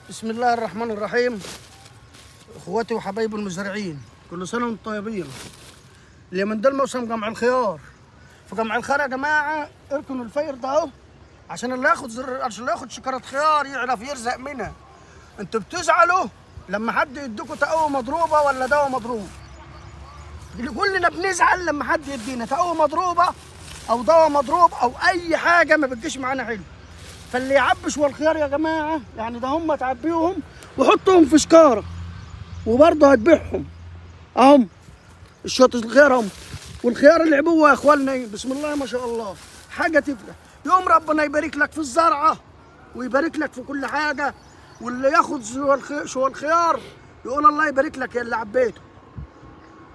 بسم الله الرحمن الرحيم. اخواتي وحبايبي المزارعين، كل سنة وانتم طيبين. اليومين دول موسم جمع الخيار. في جمع الخيار يا جماعة اركنوا الفير ده اهو، عشان اللي ياخد عشان اللي ياخد شكاره خيار يعرف يرزق منها. انتوا بتزعلوا لما حد يديكوا تقوى مضروبة ولا دواء مضروب. كلنا بنزعل لما حد يدينا تقوى مضروبة او دواء مضروب او اي حاجة ما بتجيش معانا حلو. فاللي يعبي شوية الخيار يا جماعة، يعني ده هم تعبيهم وحطهم في شكاره وبرضه هتبيعهم اهم الشوط الخيار اهم. والخيار اللي عبوة يا اخوانا بسم الله ما شاء الله حاجة تفرح. يوم ربنا يبارك لك في الزرعه ويبارك لك في كل حاجة، واللي ياخد شوية الخيار يقول الله يبارك لك يا اللي عبيته.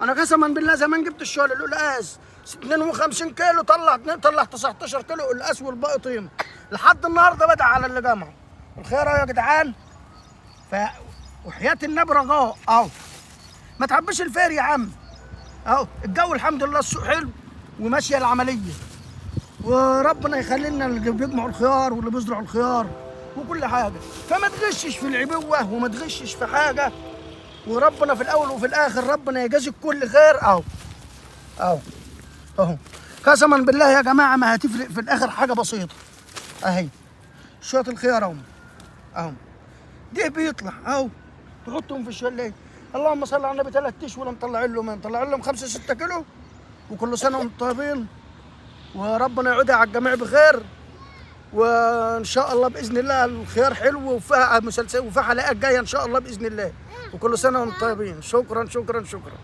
انا قسما بالله زمان جبت الشوال القلقاس 52 كيلو، طلع 19 كيلو قلقاس والباقي طين. لحد النهارده بدع على اللي جمعه الخيار يا جدعان. ف وحياة النبي رجاء اهو، ما تعبيش الفير يا عم اهو. الجو الحمد لله السوق حلو وماشية العملية، وربنا يخلي لنا اللي بيجمعوا الخيار واللي بيزرعوا الخيار وكل حاجة. فما تغشش في العبوه وما تغشش في حاجة، وربنا في الاول وفي الاخر ربنا يجازيك كل خير. اهو اهو اهو قسما بالله يا جماعة ما هتفرق في الاخر حاجة بسيطة. اهي شوية الخيار اهو اهو، ده بيطلع اهو، تحطهم في الشوال. اللهم صل على النبي. 3 اشول مطلعين لهم، مطلعين لهم 5 6 كيلو. وكل سنة وانتم طيبين، وربنا يعودها على الجميع بخير. وان شاء الله باذن الله الخيار حلو وفيها مسلسل وفيها حلقات جاية ان شاء الله باذن الله. وكل سنة وانتم طيبين. شكرا شكرا شكرا.